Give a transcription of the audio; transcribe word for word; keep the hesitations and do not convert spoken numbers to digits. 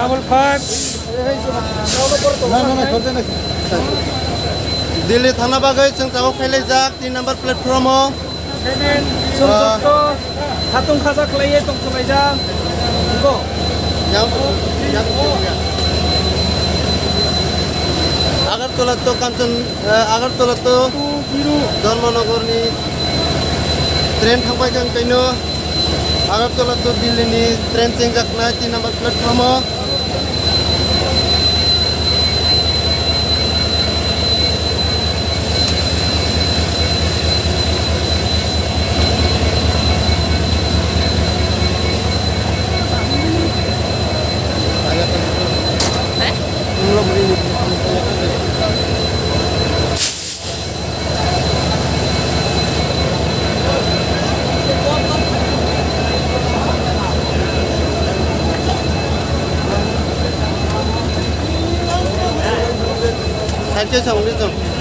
Double five. Dilli thangna bagwi chwng tabuk phailaijak tin number platform o. Seven, Ah. Songchokto, khatung khaja khlaiwi tongthokjak. Go. Yang, yang, Agartala to Kanchan, eh, Agartala to Two zero. Dharmanagar ni train thangbai kang kaino. Agartala to Delhi ni train chengjaknai tin number platform o. Side ke sa, ungwi sa.